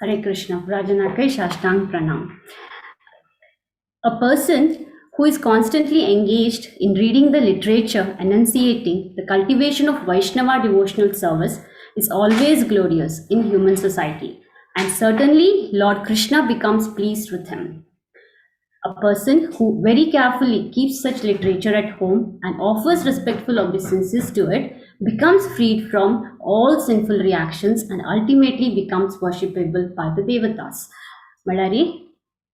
Hare Krishna. Rajanake Shashtang Pranam. A person who is constantly engaged in reading the literature enunciating the cultivation of Vaishnava devotional service is always glorious in human society, and certainly Lord Krishna becomes pleased with him. A person who very carefully keeps such literature at home and offers respectful obeisances to it becomes freed from all sinful reactions and ultimately becomes worshipable by the devatas. म्हळ्यार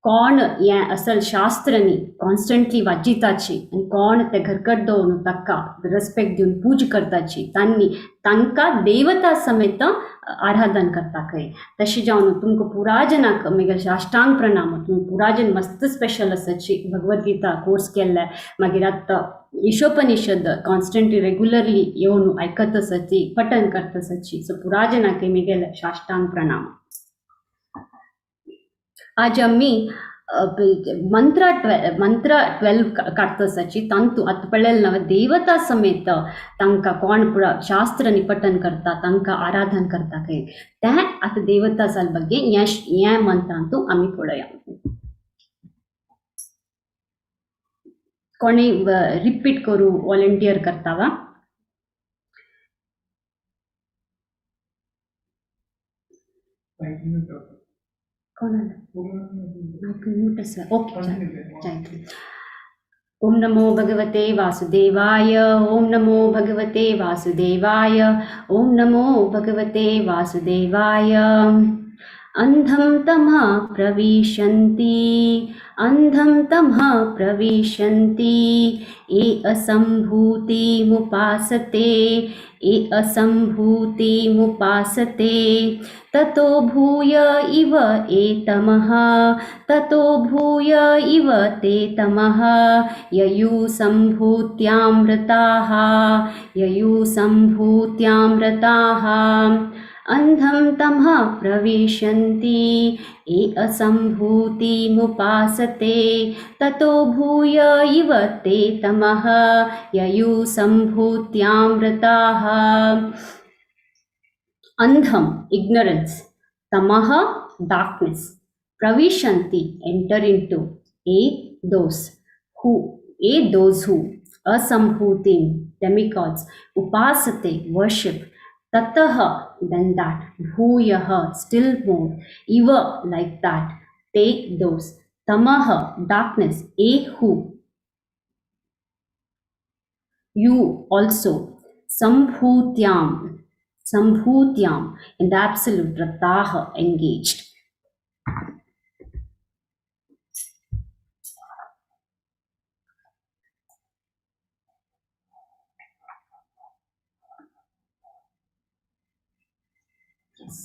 कोण हें असल शास्त्रांनी constantly वाचिताची आनी कोण ते घरकट दवरून ताका respect दिवन पूज करताची तांणी तांकां देवता समेत आराधन करता खंय. तशें जावन तुमकां पुराजनाक मागीर साष्टांग प्रणाम, तुमी पुराजन मस्त स्पेशल आसाची भगवद्गीता कोर्स केल्ले, मागीर आतां ईशोपनिषद कॉन्स्टंटली रेगुलरली येवन आयकत आसाची, पठन करता आसाची. सो पुराजनाक मागीर साष्टांग प्रणाम. आज आमी मंत्र 12 काडटा आसाची तांतू आतां पळयलें ना देवता समेत तांकां कोण पुरा शास्त्र निपटन करता तांकां आराधन करता खंय तें आतां देवता साल ಬಗ್ಗೆ हें मंत्रांतू आमी पळोवया. कोणूय रिपीट करूं वॉलंटियर करता वा? ओके, ओम नमो भगवते वासुदेवाय, ओम नमो भगवते वासुदेवाय, ओम नमो भगवते वासुदेवाय. अंधं तमः प्रविशन्ति, अंधं तमः प्रविशन्ति, ये असंभूतिमुपासते, ये असंभूतिमुपासते, ततो भूय इव एतमः, ततो भूय इव ते तमः, ययुसंभूत्यामृताः, ययुसंभूत्यामृताः. अंधं तमः प्रविशन्ति, ये असंभूतिमुपासते, ततो भूय इव ते तमः, ययुसंभूत्यामृताः. अंधम ignorance, तमः darkness, प्रविशन्ति enter into, a those who, a those who, असंभूतिं demigods, उपासते worship, ततः then that, भूयः still more, इव like that, take those, तमः darkness, a who, you also, संभूत्याम, संभूत्याम in the absolute, रताः engaged. Yes.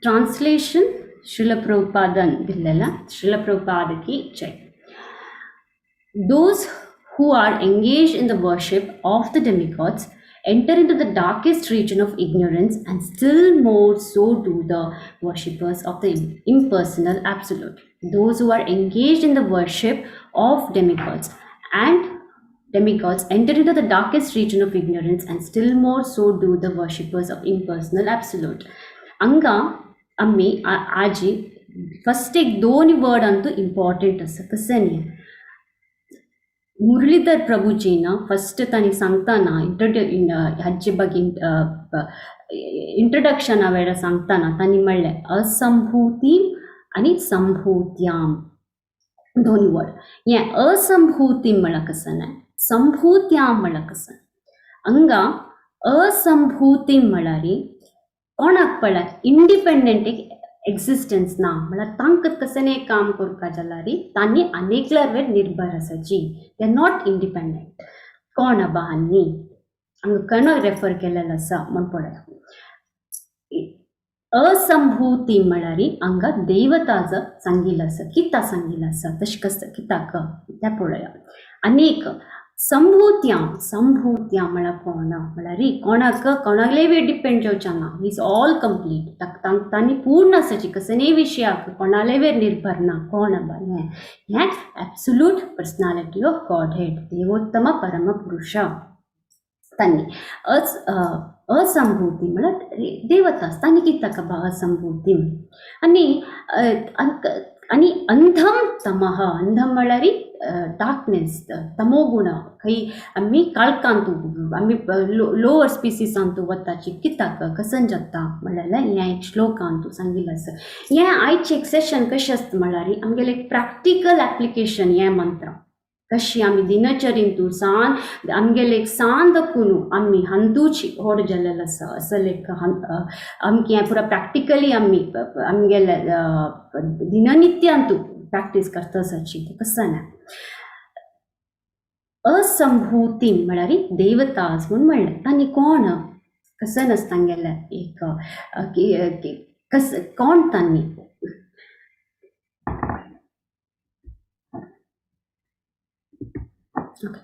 Translation Srila Prabhupada दिलेला. Srila Prabhupada ki jai. Those who are engaged in the worship of the demigods enter into the darkest region of ignorance, and still more so do the worshippers of the impersonal absolute. Those who are engaged in the worship of demigods and demigods enter into the darkest region of ignorance, and still more so do the worshippers of impersonal absolute. Anga ammi aaji first ek doni word antu important asa कशें न्ही Murlidhar प्रभुजीन first तांणी सांगतना हाजे ಬಗ್ಗೆ इंट्रोडक्शना वेळार सांगतना तांणी म्हणलें असंभूती आनी संभूत्याम दोनी वर्ड. हें असंभूती म्हळ्यार कशें न्हय, संभूत्याम म्हळ्यार कशें. हांगा असंभूती म्हळ्यार कोणाक पळय इंडिपेंडंट एक एक्झिस्टन्स ना, म्हळ्यार तांकां कशें काम करपाक जाल्यार तांणी आनेकल्यार वेर निर्भर आसाची, they are not independent. कोण आबा हांणी हांगा कोण रेफर केलेलो आसा म्हूण पळय. असंभूती म्हळ्यार हांगा देवताचो सांगिल्लो आसा, कित्याक सांगिल्लो आसा तशें कसं कित्याक तें पळोवया. आनीक संभूत्याम, संभूत्याम म्हळ्यार कोण म्हळ्यार कोणाक कोणाकलेय वेळ डिपेंड जावचें ना, is all complete, तांणी पूर्ण आसाची कसलेय विशयाक कोणालेय वेळ निर्भर ना. कोण आबा हें हें absolute personality of God head, देवोत्तम परम पुरुष. तांणी असंभूती म्हळ्यार देवता तांणी कित्याक असंभूती आनी आनी अंधम तमः, अंधम म्हळ्यार डार्कनेस, तमोगुण. खंय आमी काळखांतू आमी लोअर स्पिसीसांतू वताची कित्याक कसन जाता म्हणल्यार हें एक श्लोकांतू सांगिल्लें आसा. हें आयचें एक सेशन कशें आसता म्हळ्यार आमगेलें एक प्रॅक्टिकल एप्लिकेशन. हें मंत्र कशी आमी दिनचरींतू सान आमगेले एक सान दकून आमी हंतूची होड जाल्लें आसा असो एक आमकां हें पुरा प्रॅक्टिकली आमी आमगेले दिननित्यांतू प्रॅक्टीस करता आसाची तें कसं ना. असंभूती म्हळ्यार देवतास म्हूण म्हणलें तांणी कोण कसं नासता तांगेलें एक कस कोण तांणी. ओके,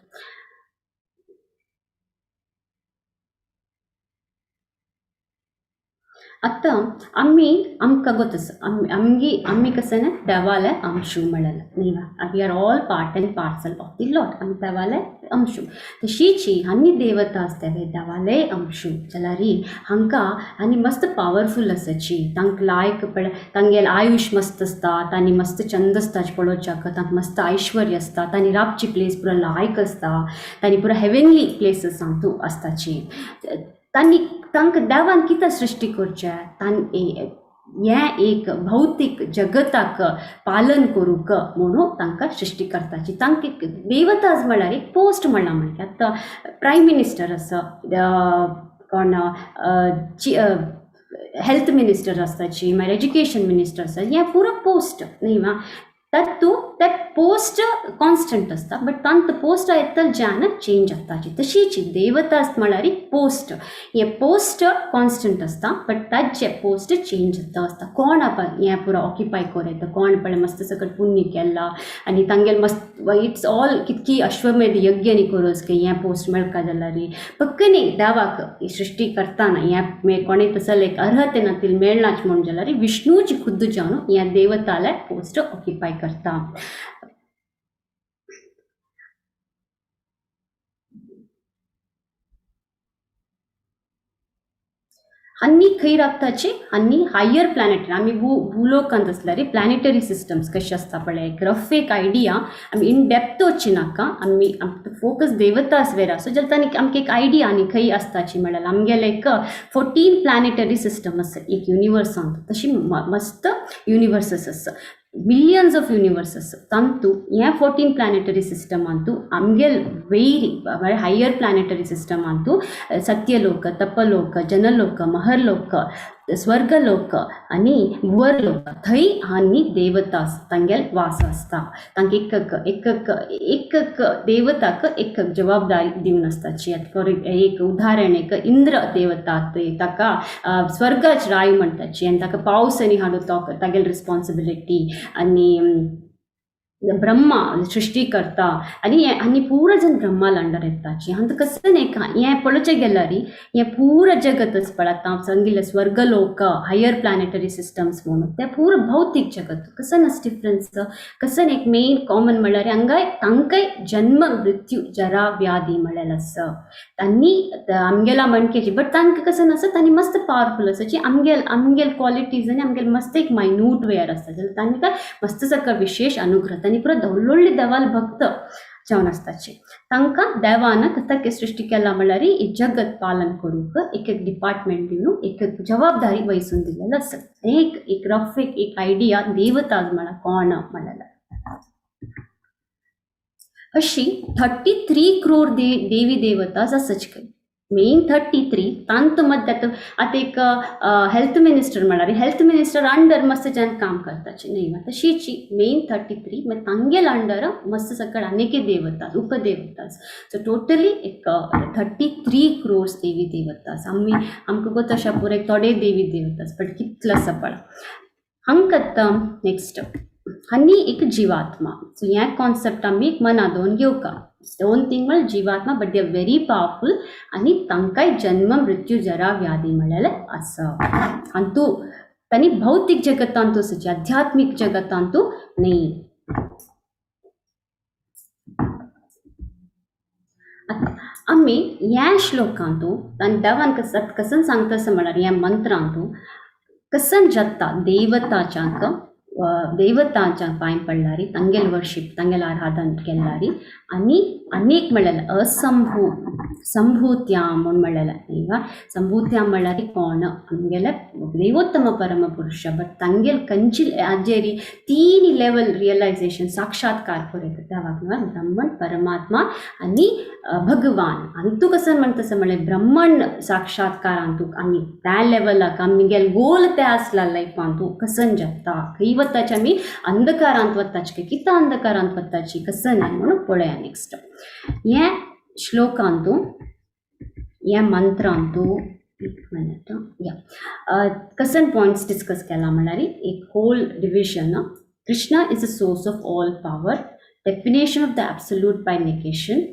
आतां आमी आमकां गोत आसा आमगे आमी कसं ना देवाले अंशू म्हणलें न्ही वा, we are all part and parcel of the lord, आमी देवाले अंशू. तशीच आनी देवता आसता ते देवाले अंशू जाल्यार हांकां आनी मस्त पावरफूल आसाची, तांकां लायक पळय तांगेलें आयुश मस्त आसता, तांणी मस्त चंद आसता पळोवच्याक, तांकां मस्त ऐश्वर्य आसता, तांणी राबची प्लेस पुरा लायक आसता, तांणी पुरा हेवनली प्लेसीस हातूं आसताची. तांणी तांकां देवान कितें सृश्टी करचें, तांणी हें एक भौतीक जगताक पालन करूंक म्हणून तांकां सृश्टी करताची. तांकां एक देवताज म्हळ्यार एक पोस्ट म्हणलां म्हणल्यार आतां प्रायम मिनिस्टर आसा, कोण हेल्थ मिनिस्टर आसताची, मागीर एज्युकेशन मिनिस्टर आसता, हें पुरो पोस्ट न्ही वा, तातूंत ते पोस्ट कॉन्स्टंट आसता बट तांत पोस्ट येतल ज्यान चेंज जाताची. तशीच देवता म्हळ्यार एक पोस्ट, हें पोस्ट कॉन्स्टंट आसता बट ताचे पोस्ट चेंज जाता आसता. कोण हें पुरो ऑक्युपाय करूं येता, कोण पळय मस्त सकट पुण्य केलां आनी तांगेले मस्त it's all कितकी अश्वमेध यज्ञ न्ही करूं की हें पोस्ट मेळका जाल्यार फक्त न्ही देवाक सृश्टी करतना हें कोणें तसले एक अर्हते नातील मेळनाच म्हूण जाल्यार विष्णूची खुद्द जावन ह्या देवताले पोस्ट ऑक्युपाय करता. आनी खंय रावताची आनी हायर प्लॅनेटरी आमी भूलोकांत आसल्यार प्लॅनेटरी सिस्टम्स कशे आसता पळय, एक रफ एक आयडिया आमी इन डेप्थ वचची नाका, आमी फोकस देवतास वेर आसो जाल्यार तांणी आमकां एक आयडिया आनी खंय आसताची म्हळ्यार आमगेले एक 14 प्लॅनेटरी सिस्टम आसा एक युनिवर्सांत, तशी मस्त युनिवर्सस आसा, मिलियन्स ऑफ युनिवर्सस. तांतू ह्या 14 प्लॅनेटरी सिस्टमांतू आमगेल वेरी म्हळ्यार हायर प्लॅनेटरी सिस्टमांतू सत्यलोक, तपलोक, जनलोक, महरलोक, स्वर्गलोक आनी भुवरलोक थंय आनी देवता तांगेल वास आसता. तांकां एक एक एक एक देवताक एक जबाबदारी दिवन आसताची. फॉर एक उदाहरण एक इंद्र देवता ताका स्वर्गाच राय म्हणटाची आनी ताका पावस आनी हाडूं तो तागेली रिस्पोन्सिबिलिटी, आनी ब्रह्मा सृश्टी करता आनी आनी पुरा जण ब्रह्माला अंडर येताची. हांव कसं एक हें पळोवचें गेल्यार हें पुरा जगतच पळय आतां सांगिल्लें स्वर्गलोक हायर प्लॅनेटरी सिस्टम्स म्हणून तें पुरा भौतीक जगत कसं आसा डिफरन्स, कसं एक मेन कॉमन म्हणल्यार हांगाय तांकांय जन्म मृत्यू जरा व्याधी म्हणलें आसा. तांणी आमगेला म्हणकेची बट तांकां कसं आसा तांणी मस्त पावरफूल आसा जी आमगेल आमगेल क्वॉलिटीज आनी आमगेल मस्त एक मायन्यूट वेयर आसता जाल्यार तांकां मस्त सगळो विशेश अनुग्रह तांणी पुरो धवलोडले देवाल भक्त जावन आसताचे. तांकां देवान कथाके सृश्टी केला म्हणल्यार ही जगत पालन करूंक एक एक डिपार्टमेंट दिवन एक एक जबाबदारी वहिसून दिलेली आसा. एक एक रफ एक एक आयडिया देवता म्हळ्यार कोण म्हणल्यार अशी 33 क्रोर देवी देवता आसाच खंय मेन 33 तांत मध्य आतां एक हेल्थ मिनिस्टर म्हळ्यार हेल्थ मिनिस्टर अंडर मस्त जन काम करताचे न्ही, तशीच मेन 33 मागीर तांगेल अंडर मस्त सकळ अनेक देवता उपदेवता, सो टोटली एक 33 क्रोर्स देवी देवता. आमी आमकां गोत अशा पुराय थोडे देवी देवता बट कितलो आसा पळय हांकां. नेक्स्ट आनी एक जिवात्मा, सो ह्या कॉन्सेप्ट आमी एक मना दोन घेवका. दोन थिंग म्हळ्यार जिवात्मा but they are very powerful आनी तांकांय जन्म मृत्यू जरा व्याधी म्हणलेलें आसा. हातूं तांणी भौतीक जगतांतू आसा, आध्यात्मीक जगतांतू न्ही. आमी ह्या श्लोकांतू आनी देवान कसन सांगता आसा म्हळ्यार ह्या मंत्रांतू कसन जाता देवताच्यांक देवतांच्या पांय पडल्यारी तांगेल वर्शिप तांगेल आराधन केल्यारी आनी अनेक म्हणलेले असंभू संभूत्याम म्हूण म्हणलेले न्ही. संभूत्याम म्हणल्यार कोण आमगेले देवोत्तम परमपुरुष बट तांगेल कंची आजेरी तीन लेवल रियलायझेशन साक्षात्कार करता देवाक ब्रह्मण परमात्मा आनी भगवान. अंतू कसं म्हणतसं म्हणलें ब्रह्मण साक्षात्कारांतू आमी त्या लेवलाक आमगेल गोल ते आसला लायफांतू कसन जाता खंय वताची आमी अंधकारांत वताची कितें अंधकारांत वताची कसन म्हणून पळया. नेक्स्ट हे श्लोकांतू ह्या मंत्रांतू एक मिनट या कसन पॉयंट्स डिस्कस केला म्हणल्यार एक whole division. Krishna is a source of all power, definition of the absolute by negation,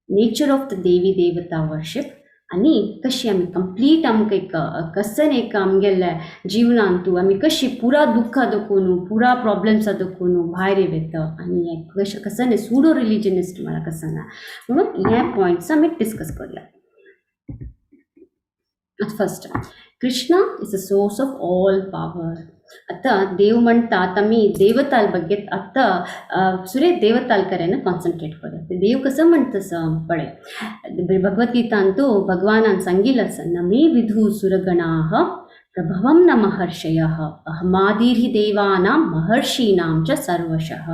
nature of the Devi Devata worship आनी कशी आमी कंप्लीट आमकां एक कसन एक आमगेले जिवनांतू आमी कशी पुरा दुख्खा दखून पुरा प्रॉब्लम्सा दखून भायर येता आनी कशें कसन सुडो रिलिजनिस्ट म्हळ्यार कसन म्हणून हे पॉयंट्स आमी डिस्कस करूया. First, Krishna is a source of all power. आतां देव म्हणटात आमी देवताल ಬಗ್ಗೆ आतां सुरे देवताल कडेन कॉन्सन्ट्रेट करूया. देव कसो म्हणटा पळय भगवद्गीतांतू भगवानान सांगिल्लें आसा न मे विदु सुरगणाः प्रभवं न महर्षयः अहमादिर्हि देवानां महर्षीणां च सर्वशः.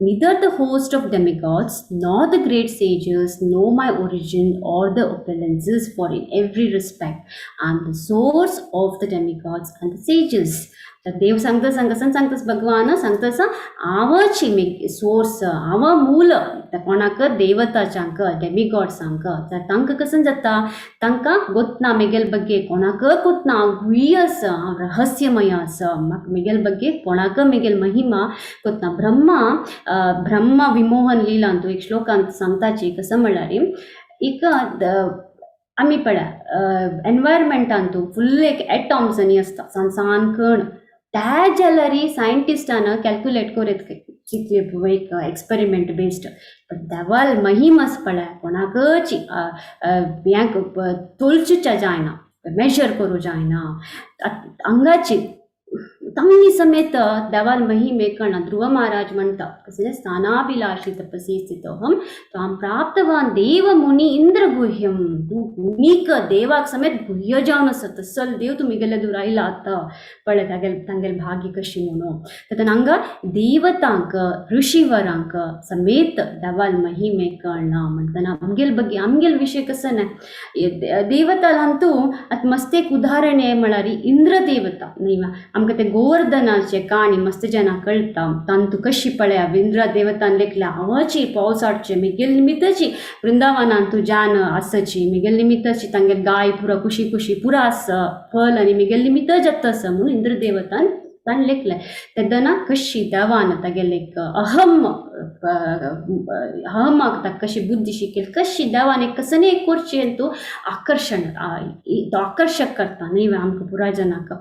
Neither the host of demigods nor the great sages know my origin or the opulences, for in every respect I am the source of the demigods and the sages. तर देव सांगता सांगता सांगतास भगवान सांगतास हांवच सोर्स हांव मूल कोणाक देवताच्यांक डेमिगॉड्सांक. तर तांकां कशें जाता तांकां गोतना मेगेल ಬಗ್ಗೆ कोणाक गोतना हांव गुह्य आसा हांव रहस्यमय आसा म्हाका मेगेल ಬಗ್ಗೆ कोणाक मेगेल महिमा गोतना. ब्रह्मा ब्रह्म विमोहन लिलांतू एक श्लोकांत सांगताची कसं म्हणल्यार एक आमी पळय एनवायरमेंटांतू फुल्ल एक एटॉम्स आनी आसता सान सान कण त्या जाल्यार सायंटिस्टान कॅल्क्युलेट करीत कितले एक एक्सपेरिमेंट बेस्ड बट देवाल महिम आसा पळय कोणाकच हें तोलचें जायना मेजर करूं जायना हांगाची तांणी समेत देवाल महिमे कळना. ध्रुव महाराज म्हणटा कसलें स्थानाभिलाषी तपसी स्थितोहम त्वां प्राप्तवान देव मुनी इंद्र गुह्यम. तूं मुनीक देवाक समेत गुह्य जावन आसा तसल देव तूं मिगेले दूर आयला आतां पळय तागेल तांगेले भाग्य कशी म्हणून. तर हांगा देवतांक ऋषीवरांक समेत देवाल महिमे कळना म्हणटना आमगेल ಬಗ್ಗೆ आमगेल विशय कसं ना देवतालांतू आतां मस्त एक उदाहरण हें म्हळ्यार इंद्र देवता न्ही आमकां ते गोवर्धनाचे काणी मस्त जाणां कळटा तांतू कशी पळया इंद्र देवतान लेखल्या हांवाची पावस हाडचे मेगेल निमित्ताची वृंदावनान जान आसची मेगेल निमित्ताची तांगेल गाय पुरा कुशी कुशी पुरा आसा फल आनी मेगेल निमित्त जाता आसा म्हणून इंद्र देवतान ताणें लेखलें. तेन्ना कशी देवान तागेले एक अहम अहमाक ताका कशी बुद्धी शिकयली कशी देवान एक कसं एक करचें तूं आकर्शण तो आकर्शक करता न्ही आमकां पुरा जनाक.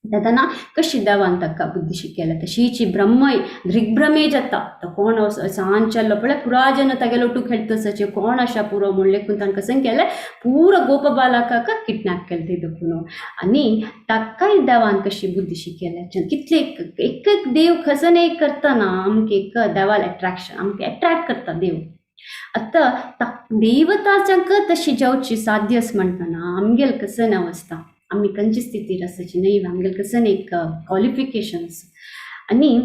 तेन्ना कशी देवान ताका बुद्धी शिकयल्या तशीची ब्रह्मय दिग्भ्रमे जाता तो कोण सान चल्लो पळय पुरा जन तागेलो ओटू खेळतसचे कोण आशा पुरो म्हूण लेखून ताणें कसं केलें पुरो गोपबालकाक किडनॅप केलें ते देखून आनी ताकाय देवान कशी बुद्धी शिकयल्या. कितले एक एक देव खसन एक करतना आमकां एक देवाल एट्रॅक्शन आमकां एट्रॅक्ट करता देव. आतां देवताच्यांक तशी जावची साध्य आसा म्हणटना आमगेल कसन अवस्था आमी खंयची स्थितीर आसाची न्ही आमगेले कसन एक क्वॉलिफिकेशन्स आनी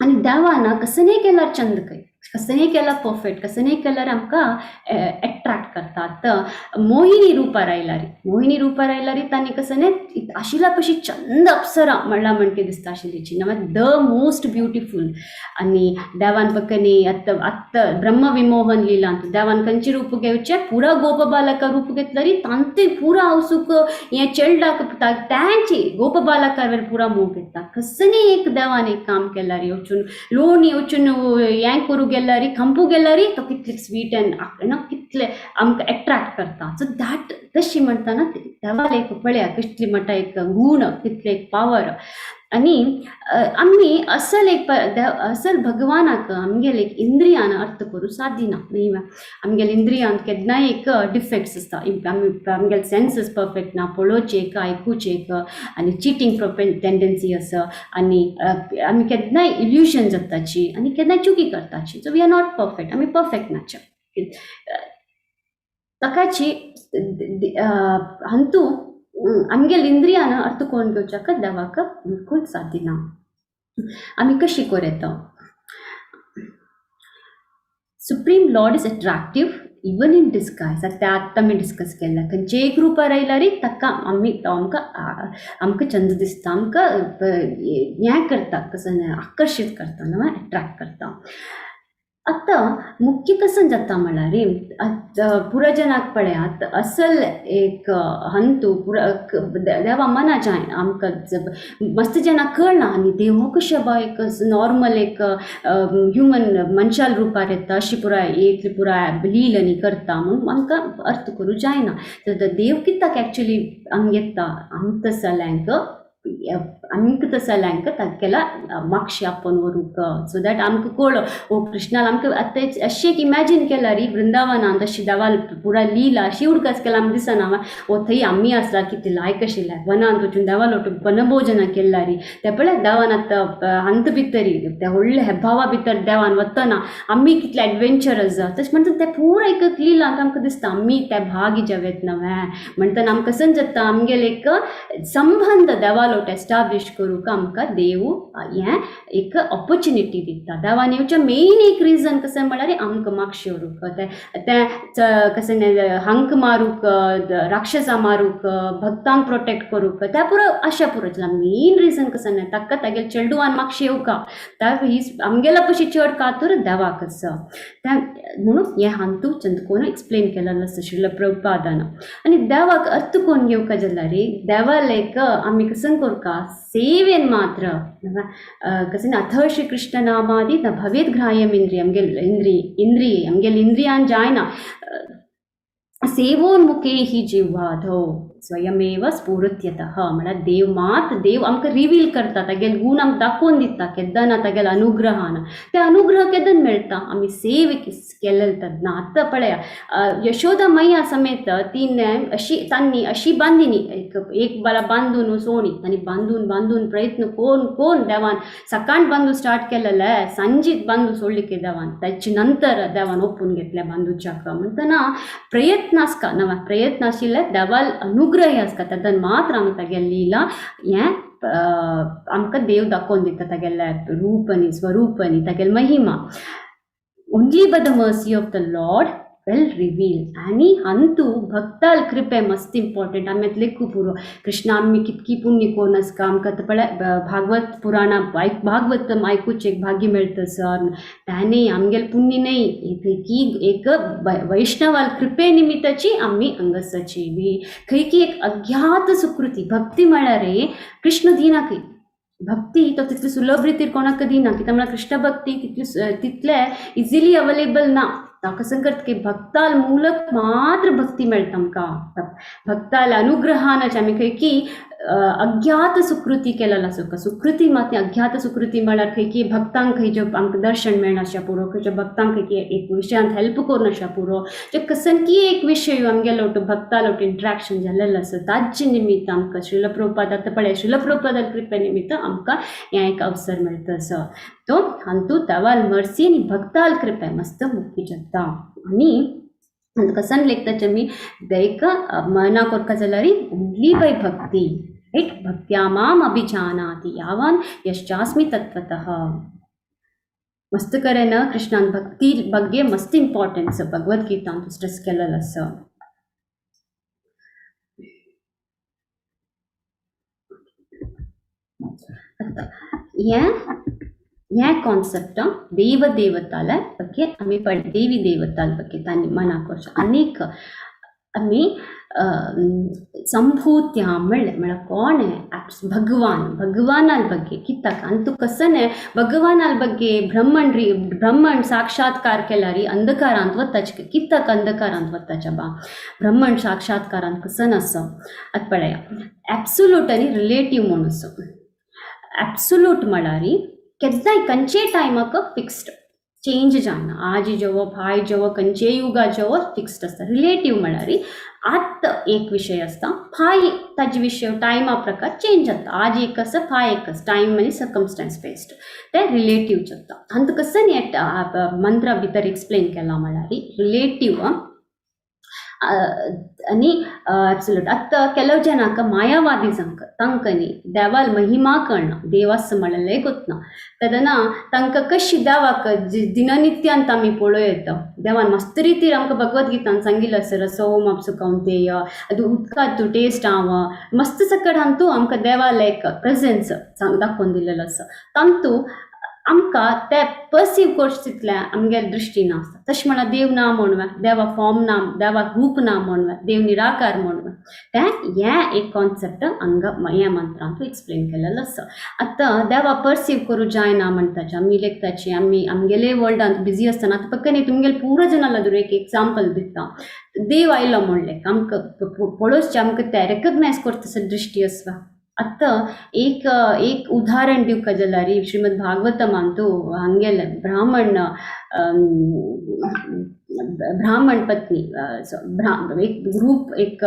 आनी देवान कसनय केल्यार चंद खंय कसनय केल्यार परफेक्ट कसनय केल्यार आमकां एट्रॅक्ट करता. आतां मोहिनी रुपार आयल्यार मोहिनी रुपार आयल्यार तांणी कसने आशिल्ल्या पशी चंद अप्सरा म्हणला म्हणके दिसता आशिल्लीची the most beautiful. आनी देवान पकनी आतां आत्तां ब्रह्म विमोहन लिलांत देवान खंयचें रूप घेवचें पुरा गोपबालका रूप घेतल्यार तांते पुरा हांव हें चेडलाक तांची गोपबालका पुरा मोग घेता. कसनय एक देवान एक काम केल्यार वचून लोणी वचून हें करूं गेल्यार खंपू गेल्यार तो कितले स्वीट एंड ना कितले आमकां एट्रॅक्ट करता. सो that तशी म्हणटना देवाल एक पळया कसली म्हणटा एक गूण कितले एक पावर. आनी आमी असल एक असल भगवानाक आमगेले एक इंद्रियान अर्थ करूं सादिना न्ही. आमगेले इंद्रियान केन्नाय एक डिफेक्ट्स आसता, आमगेले सेन्सीस परफेक्ट ना, पळोवचें एक आयकुचें एक आनी चिटींग टेंडन्सी आसा आनी आमी केन्नाय इल्युजन जाताची आनी केन्नाय चुकी करताची. So we are not perfect, आमी परफेक्ट नाचे. ताकाची हांतू आमगेले इंद्रियान अर्थ कोण घेवच्याक देवाक बिलकूल सादिना. आमी कशी करूं येता? Supreme lord is attractive even in disguise. ते आत्तां आमी डिस्कस केल्लें, खंयचे एक रुपार आयल्यार ताका आमी आमकां आमकां चंद दिसता, आमकां हें करता, कसो आकर्शीत करता, न्हय एट्रॅक्ट करता. आतां मुख्य कसं जाता म्हळ्यार पुराजनाक पळयात असल एक हंतू पुरा देवा मना जाय आमकां मस्त जाणां कळना आनी देव हो कशें बा एक नॉर्मल एक ह्युमन मनशाल रुपार येता अशी पुराय एक पुराय लील आनी करता म्हणून आमकां अर्थ करूं जायना. तर देव कित्याक एक्चुली हांगा येता आमकां सगळ्यांक आमकां तसल्यांक तांगेला मागशे आपोवन व्हरूंक, सो that आमकां कळ्ळो ओ कृष्णान आमकां आतां अशें एक इमॅजीन केल्यार वृंदावनांत अशी देवाल पुरा लीला अशी उडकास केला आमकां दिसना ओ थंय आमी आसला कितें लायक आशिल्लें वनांत वचून देवाल वनभोजना केल्यारी ते पळय देवान आतां हांत भितरी त्या व्हडल्या हेभावा भितर देवान वतना आमी कितले एडवेंचरस तशें म्हणटा तें पुरा एक लिलांत आमकां दिसता आमी त्या भागी जेवेत नवें म्हणटना आमकां समजता आमगेले एक संबंद देवालोट एस्टाब्लिश करूंक आमकां देव हें एक ऑपॉर्च्युनिटी दिता. देवान येवचें मेन एक रिजन कशें म्हळ्यार आमकां मागशे व्हरूंक, तें कशें हांक मारूंक, राक्षसा मारूंक, भक्तांक प्रोटेक्ट करूंक, त्या पुरो आशा पुरो मेन रिजन कशें न्हय ताका तागेले चेडवान मागशे येवका त्या आमगेल्या पशी चड कातूर देवाक आसा त्या म्हणून हें हांतू चंदकोन एक्सप्लेन केलेलें आसा श्रील प्रभुपादान. आनी देवाक अर्थ कोण घेवका जाल्यार देवाक एक आमी कसं करका सेवेन मात्र कसं अथ श्री कृष्ण नामादि न भवेत् ग्राह्यम् इंद्रिय आमगेल इंद्रिय आमगेल इंद्रियान जायना सेवोन्मुखे हि जिह्वाधौ स्वयमेव स्फुरत्यतः म्हळ्यार देव मात देव आमकां रिवील करता, तागेले गूण आमकां दाखोवन दिता केन्ना तागेले अनुग्रहान. ते अनुग्रह केन्ना मेळटा आमी सेव केलेले तेन्ना. आतां पळया यशोदा मैया समेत तिणें अशी तांणी अशी बांदिनी एक एक बाला बांदून सोणी आनी बांदून बांदून प्रयत्न कोण कोण देवान सकाळ बांदू स्टार्ट केलेले सांजीत बांदू सोडली की देवान ताचे नंतर देवान ओपून घेतले बांदूच्याक. म्हणटना प्रयत्न आसका नवा प्रयत्न आशिल्ले देवाल अनुग्रह आसता तेन्ना मात्र आमी तागेले लीला हें आमकां देव दाखोवन दिता तागेले रूप आनी स्वरूप आनी तागेली महिमा. Only by the mercy of the lord well reveal. आनी हांतू भक्ताल कृपे मस्त इम्पॉर्टंट. आमी आतां लेखू पुरो कृष्णा आमी कितकी पुण्य कोन्न आसता आमकां आतां पळय भागवत पुराणां भागवत आयकुचें एक भाग्य मेळटा सर ताणें आमगेलें पुण्य न्हय खंयकी एक वैष्णवाल कृपे निमित्ताची आमी हांगासरची बी खंयकी एक अज्ञात सुकृती भक्ती म्हळ्यार कृष्ण दिना खंय भक्ती तो तितली सुलभ रितीर कोणाक दिना कित्याक म्हळ्यार कृष्ण भक्ती तितली तितले इजिली अवेलेबल ना. ताका संकट की भक्ताल मूलक मात्र भक्ती मेळटा आमकां भक्ताल अनुग्रहान आमी खंय की अज्ञात सुकृती केलेलो आसा. सुकृती मात अज्ञात सुकृती म्हळ्यार खंय की भक्तांक खंयच्यो आमकां दर्शन मेळना पुरो, खंयच्या भक्तांक खंय की एक विशयांत हेल्प करून पुरो, जे कसनकी एक विशय आमगेलो भक्तालो इंट्रॅक्शन जाल्लेलो आसा ताजे निमित्त आमकां श्रील प्रभुपाद आतां पळय श्रील प्रभुपादा कृपे निमित्त आमकां हें एक अवसर मेळटा आसा. तो हांतू देवाल मर्सी आनी भक्ताल कृपे मस्त मुख्य जाता. आनी कसन लेखताचे आमी एक मना करता जाल्यार ओन्ली बाय भक्ती रायट. भक्त्या माम अभिजानाति यावान यश्चास्मि तत्त्वतः. मस्त करेन कृष्णान भक्ती ಬಗ್ಗೆ मस्त इम्पॉर्टन्स भगवद्गीता ಅಂತ ಸ್ट्रेस केलेलो आसा. हें कॉन्सेप्ट देव देवताల ಬಗ್ಗೆ आमी देवी देवताల ಬಗ್ಗೆ तांणी मना करचें. आनीक आमी संभूत्या म्हणलें म्हळ्यार कोण भगवान भगवानाल ಬಗ್ಗೆ कित्याक आनी कसने भगवानाल ಬಗ್ಗೆ ब्रह्मण ब्रह्मण साक्षात्कार केल्यार अंधकारांत वताचे कित्याक अंधकारांत वताचे बा ब्रह्मण साक्षात्कारांत कसन आसा आतां पळया ॲब्सोल्यूट आनी रिलेटीव म्हूण आसा. एब्सोल्यूट म्हळ्यार केन्नाय खंयचेय टायमाक फिक्स्ड, चेंज जायना. आज जेवप हाय जेवप खंयचेय युगा जेवप फिक्स्ड आसता. रिलेटीव म्हळ्यार आतां एक विशय आसता, फाय ताजे विशय टायमा प्रकार चेंज जाता. आज एक आसा फाय एक आसा, टायम आनी सर्कमस्टन्स बेस्ड ते रिलेटीव जाता. आनी कसं न्ही मंत्रा भितर एक्सप्लेन केला म्हळ्यार रिलेटीव आनी एब्सोल्यूट. आतां ಕೆಲವು ಜನಕ್ಕೆ ಮಾಯಾವಾದಿ ಸಂಕ तांकां न्ही देवाल महिमा कळना, देवास म्हणलें गोतना तेन्ना तांकां कशी देवाक दिननित्यांत आमी पळोवं येता. देवान मस्त रितीर आमकां भगवद्गीतान सांगिल्लें आसा, रसोम आपसो कौंतेय उदकांत टेस्ट हांव मस्त सकट हांतू आमकां देवाल एक प्रेजन्स दाखोवन दिलेलो आसा. तांतू आमकां ते पर्सीव करचे तितलें आमगे दृश्टी नासता. तशें म्हळ्यार देव ना म्हणूया, देवा फॉर्म ना, देवाक रूप ना म्हणूया, देव निराकार म्हणूया, तें हें एक कॉन्सेप्ट हांगा ह्या मंत्रांत एक्सप्लेन केलेलो आसा. आतां देवा पर्सीव करूं जायना म्हणटाचे आमी लेखताची, आमी आमगेले वर्ल्डांत बिजी आसतना आतां फक्त न्ही तुमगेले पुरो जनाला धरून एक एग्जाम्पल दिता. देव आयलो म्हणलें आमकां पळोवचें, आमकां तें रेकग्नायज करता दृश्टी आसता. आतां एक एक उदाहरण दिवका जाल्यार श्रीमद भागवतमांतू हांगेले ब्राह्मण ब्राह्मण पत्नी एक ग्रूप एक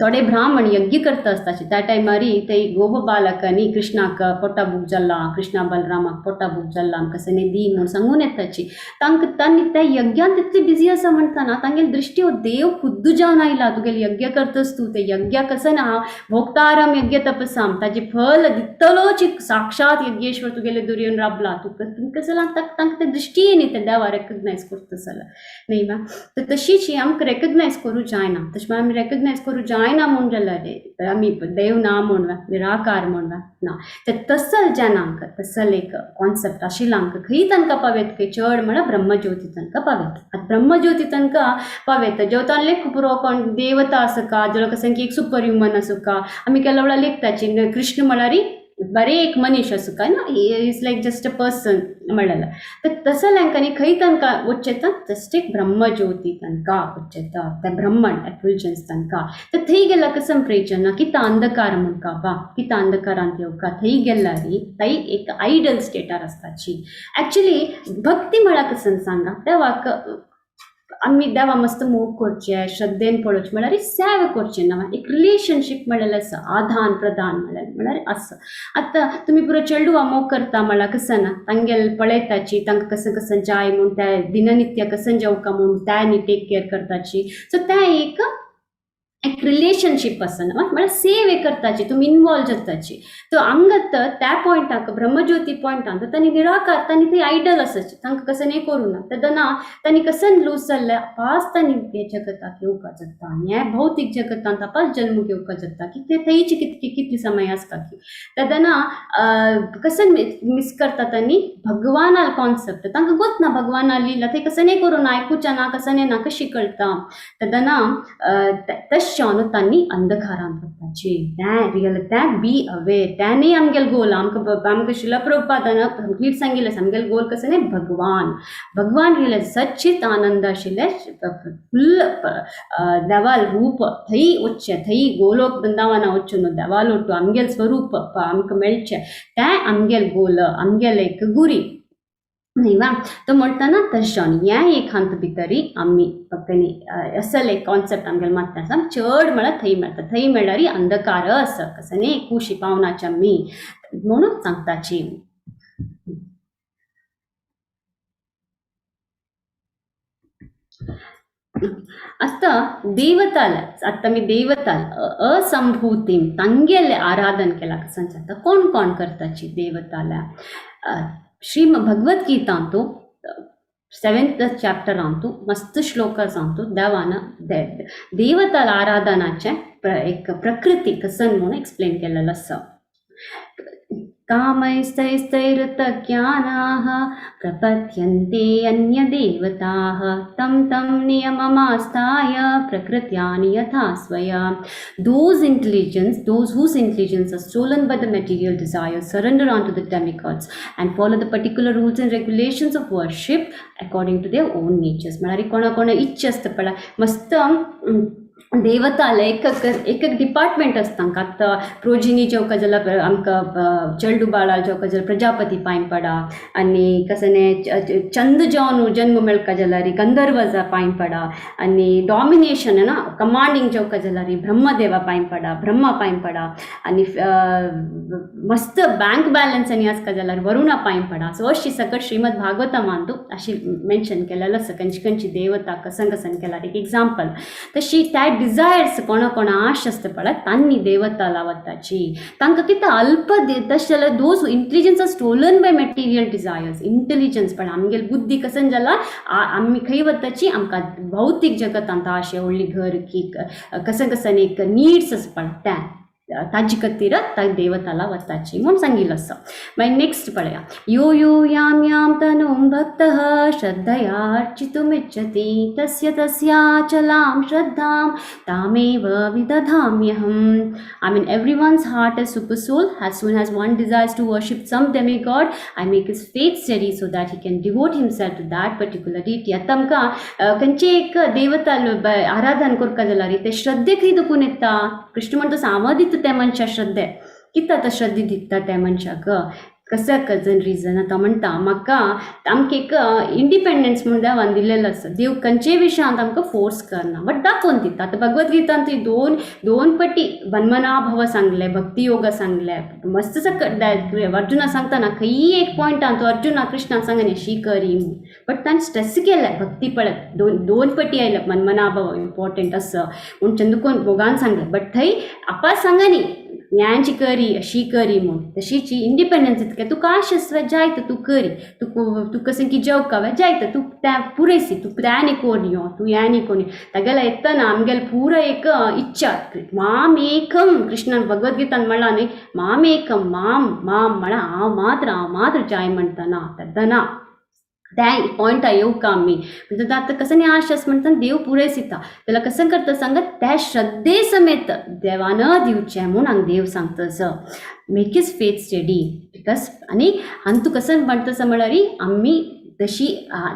थोडे ब्राह्मण यज्ञ करता आसताचे त्या टायमार ते गोप बालकांनी कृष्णाक पोटा भूक जाला, कृष्णा बलरामाक पोटा भूक जाला आमकां सने दी म्हूण सांगून येताची. तांकां तांणी त्या यज्ञान तितली बिजी आसा म्हणटाना तांगेली दृश्टी हो देव खुद्द जावन आयला, तुगेले यज्ञ करतस तूं, ते यज्ञ कसं ना हांव भोक्तारम यज्ञ तपसाम ताजें फल दितलोच साक्षात यज्ञेश्वर तुगेले दुर्योन राबला, तुका तुमकां जाल्यार तांकां ते दृश्टी न्ही ते देवा रेकग्नायज करता जाल्यार न्ही वा. तर तशीच आमकां रेकग्नायज करूं जायना. तशें म्हळ्यार आमी रेकग्नायज करूं जायना म्हूण जाल्यार आमी देव ना म्हणूया, निराकार म्हणूया ना. तर तसल जेन्ना आमकां तसल एक कॉन्सेप्ट आशिल्लो आमकां खंय तांकां पावयत खंय चड म्हळ्यार ब्रह्मज्योती तांकां पावयत. आतां ब्रह्मज्योती तांकां पावयता जेवतान लेख पुरो कोण देवता आसा का, जाल्यार कसं की एक सुपर ह्युमन आसूं का, आमी केन्ना वेळार लेखताची कृष्ण म्हळ्यार बरें एक मनीस आसूं काय ना, is like just a person म्हणलें. तर तसं तांकां खंय तांकां वचचें जस्ट एक ब्रह्मज्योती तांकां वचचें, त्या ब्रह्मण एफुलजन्स तांकां. तर थंय गेल्यार कसं प्रेचन ना कितें अंधकार म्हणका बा कितें अंधकारांत येवका, थंय गेल्यार थंय एक आयडल स्टेटार आसताची. एक्चुली भक्ती म्हळ्यार कसं सांगा, देवाक आमी देवा मस्त मोग करचें, श्रद्धेन पळोवचें म्हळ्यार सेवा करचें ना, एक रिलेशनशीप म्हणलेलें आसा, आदान प्रदान म्हणल्यार म्हळ्यार आसा. आतां तुमी पुरो चेडवा मोग करता म्हळ्यार कसं ना तांगेले पळयताची, तांकां कसं कसं जाय म्हूण त्या दिननित्य कसं जेवका म्हूण त्या टेक केअर करताची. सो तें एक एक रिलेशनशीप आसा ना, म्हळ्यार सेवे करताची, तुमी इनवॉल्व जाताची. तो हांगात त्या पॉयंटाक ब्रह्मज्योती पॉयंटान तांणी निराकार तांणी थंय आयडल आसाची, तांकां कसं हें करूं ना. तेन्ना तांणी कसं लूज जाल्लें आपास तांणी हे जगताक येवपा जाता, हे भौतीक जगतांत आपास जल्म घेवपा जाता, कितें थंयची कितकी कितली समय आसता की तेन्ना कसं मिस करता तांणी भगवाना कॉन्सेप्ट तांकां गोत ना, भगवाना लिला थंय कसं हें करूं ना, आयकुचें ना, कसं ना कशी कळटा. तेन्ना तशें तांणी अंधकारांत वचपाची, तें रियल तें बी अवेर, तें आमगेलो गोल. आमकां आमकां शिला प्रभुपादान कंप्लीट सांगिल्लें आमगेलो गोल कसं न्ही भगवान, भगवान रियलायज सच्चित आनंद आशिल्लें फुल देवाल रूप थंय वचचें, थंय गोलोक वृंदावना वचून देवाल ಒಟ್ಟು आमगेल स्वरूप आमकां मेळचें, तें आमगेल गोल, आमगेल एक गुरी न्ही वा. तो म्हणटना तशें हें एक हांत भितरी आमी फक्त न्ही असल एक कॉन्सेप्ट आमगेले मात्ता आसा, चड म्हळ्यार थंय मेळटा, थंय मेळ्ळ्यार अंधकार आसा कसं न्ही कुशी पावनाचे आमी म्हणून सांगताची. आतां देवताल, आतां आमी देवताल असंभूतीम तांगेलें आराधन केलां कसं जाता, कोण कोण करताची देवताल्या. श्रीम भगवद्गीतांतु 7th चॅप्टरांतु मस्त श्लोकांतु देवान देवताल आराधनाचें एक प्रकृती कसन म्हणून एक्सप्लेन केलेलो आसा. कामैस्तैस्तैरुतज्ञानाः प्रपद्यन्ते अन्यदेवताः तं तं नियममास्थाय प्रकृत्या नियथा स्वया. Those intelligence, those whose intelligence are stolen by the material desire, surrender unto the demigods and follow the particular rules and regulations of worship according to their own natures. म्हळ्यार कोणा कोणा इच्छा आसता पळय मस्त देवता एक एक एक डिपार्टमेंट आसता तांकां. आतां प्रोजिनी जेवका जाल्यार आमकां चेडू बाळा जेवका जाल्यार प्रजापती पांय पडा, आनी कसने चंद जावन जन्म मेळका जाल्यार गंधर्वजा पांय पडा, आनी डॉमिनेशन ना कमांडींग जेवका जाल्यार ब्रह्मदेवा पांय पडा, ब्रह्मा पांय पडा, आनी मस्त बँक बॅलन्स आनी आसका जाल्यार वरुणा पांय पडा. सो अशी सकट श्रीमद भागवतमांतू अशी मेन्शन केलेलो आसा खंयची खंयची देवता कसन कसन केल्यार एक एग्जाम्पल. तशी त्या डिजायर्स कोणा कोणा आश आसता पळय तांणी देवता लावताची तांकां कितें अल्प तशें जाल्यार those intelligence are stolen by material desires. Intelligence पण आमगेली बुद्धी कसन जाला आमी खंय वताची आमकां भौतीक जगतांत आशे व्हडली घर की कसन कसन एक नीड्स आसा पळय त्या ताजे खातीर त्या देवताला वताची म्हूण सांगिल्लो आसा. मागीर नेक्स्ट पळया, यो यो याम याम तनुं भक्तः श्रद्धया अर्चितुमिच्छति तस्य तस्याचलां श्रद्धां तामेव विदधाम्यहम्. I mean everyone's heart is super soul. As soon as one desires to worship some demigod, I make his faith steady so that he can devote himself to that particular deity. आतां आमकां खंयचे एक देवता आराधन करता जाल्यार ते श्रद्धे खंय दुखून येता. कृष्ण म्हणटा हांव दिता त्या मनशा श्रद्धे, कितें आतां श्रद्धे दिता त्या मनशाक कसं कजन रिजन. आतां म्हणटा म्हाका आमकां एक इंडिपेंडन्स म्हूण देवान दिलेलो आसा, देव खंयचेय विशयांत आमकां फोर्स करना बट दाखोवन दिता. आतां भगवद्गीतान ती दोन दोन पटी वन्मनाभव सांगलें, भक्ती योग सांगलें, मस्त सकट अर्जुना सांगतना खंयी एक पॉयंटान तो अर्जुना कृष्णान सांगना अशी करी म्हूण, बट ताणें स्ट्रेस केलें भक्ती पळय दोन दोन पटी आयले मन्मनाभव इम्पॉर्टंट आसा म्हूण चंदुकोन मोगान सांगलें, बट थंय आपा सांगनी ज्ञानची करी अशी करी म्हूण. तशीच इंडिपेंडन्स इतकें तुका आश जाय तर तूं करी, तूं कशें की जेवका जाय तर तूं त्या पुरयसी, तूं त्यानी कोण यो तूं यानी कोण तागेल्या येतना आमगेले पुरो एक इच्छा मामेकम कृष्णान भगवद्गीतान म्हणलां न्ही मामेकम माम माम म्हळ्यार हांव मात्र हांव मात्र जाय म्हणटना तेन्ना त्या पॉयंटा येवका आमी म्हणजे आतां कसं न्ही आश आसा म्हणटा देव पुरयसिता जाल्यार कसं करता सांगा त्या श्रद्धे समेत देवान दिवचें म्हूण हांगा देव सांगता make his faith steady because. आनी हांगा तूं कसं म्हणटा म्हळ्यार आमी तशी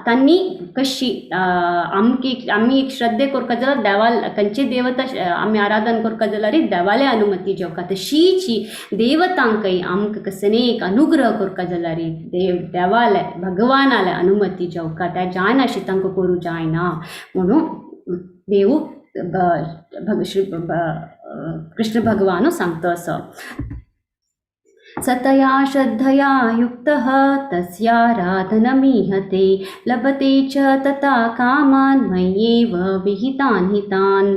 तांणी कशी आमकी आमी एक श्रद्धे करता जाल्यार देवाल खंयचे देवता आमी आराधन करता जाल्यार देवाले अनुमती जेवका तशीची देवतांकय आमकां कसने एक अनुग्रह करता जाल्यार देव देवाले भगवानाले अनुमती जेवका त्या जायना अशी तांकां करूं जायना म्हणून देव श्री कृष्ण भगवानू सांगता असो. सतया श्रद्धया युक्तः तस्याराधनमीहते लभते च तथा कामान् मय्येव विहितान् हितान्.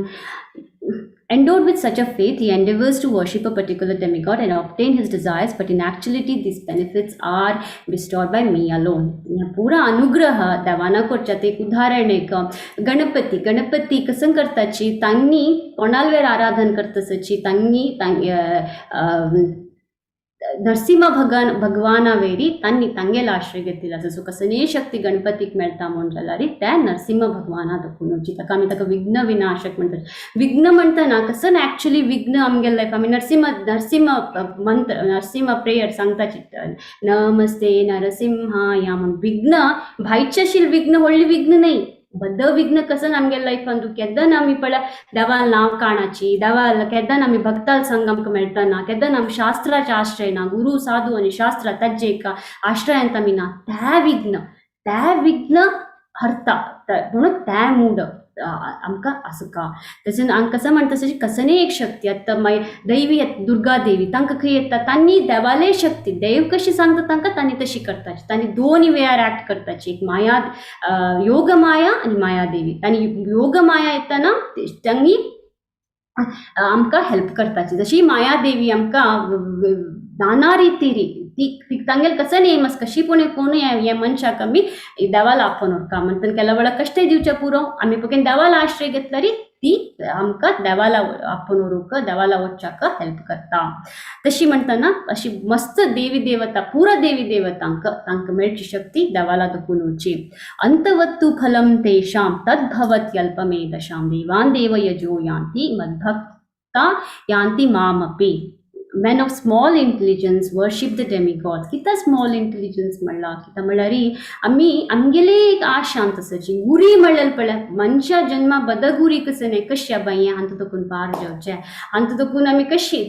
Endowed with such a faith, he endeavors to worship a particular demigod and obtain his desires, but in actuality, these benefits are bestowed by me alone. पूरा अनुग्रह देवाना करच्या एक उदाहरण एक गणपती गणपती कसं करताची तांणी कोणालवेर आराधन करतसची तांणी नरसिंह भगवान भगवाना वेरी तांणी तांगेलो आश्रय घेतिल्लो आसा. सो कसलीय शक्ती गणपतीक मेळटा म्हूण जाल्यार त्या नरसिंह भगवाना दाखोवन ताका आमी ताका विघ्न विनाशक म्हणटात. विघ्न म्हणटना कसं एक्चुअली विघ्न आमगेले लायफ आमी नरसिंह नरसिंह मंत्र नरसिंह प्रेयर सांगता नमस्ते नरसिंहाय म्हूण. विघ्न भायचेशील विघ्न व्हडलें विघ्न न्हय, बद्द विघ्न कसं आमगे लायफान तूं केन्ना आमी पळय देवान नांव काणाची देवाल केन्ना आमी भक्ताल संग आमकां मेळटना केन्ना आमी शास्त्राचे आश्रय ना गुरू साधू आनी शास्त्र ताजे एक आश्रयांत आमी ना त्या विघ्न हरता म्हणून त्या मूड आमकां आसका. तशें हांगा कसं म्हणटा तशें कसनीय एक शक्ती आतां मागीर दैवी दुर्गा देवी तांकां खंय येता तांणी देवाले शक्ती देव कशी सांगता तांकां तांणी तशी करताची तांणी दोन वेळार एक्ट करताची एक माया योग माया आनी माया देवी. तांणी योग माया येतना तांणी आमकां हेल्प करताची जशी माया देवी आमकां नाना रितीरी ती तांगेले कसं नेम आसा कशी पूण कोणूय हे मनशाक आमी देवाला आपोवन उरका म्हणटना केल्या वेळार कश्टय दिवचे पुरो आमी फक्त देवाला आश्रय घेतल्यार ती आमकां देवाला आपोवन व्हरूंक देवाला वचच्याक हेल्प करता. तशी म्हणटना अशी मस्त देवी देवता पुरा देवी देवतांक तांकां मेळची शक्ती देवाला दुखून वची. अंतवत्तु फलम तेषां तद्भवत्यल्पमेधसां देवान् देव यजो यान्ति मद्भक्ता यान्ति मामपि. Men of small intelligence worship the demigods. कित्याक स्मॉल इंटेलिजन्स म्हणला? कित्याक म्हणल्यार आमी आमगेले एक आशा आसची उरी म्हणलें पळय, मनशा जन्मा बदगुरी कसने कश्या बाई हांतू तकून पार जावचें, हांतू तकून आमी कशी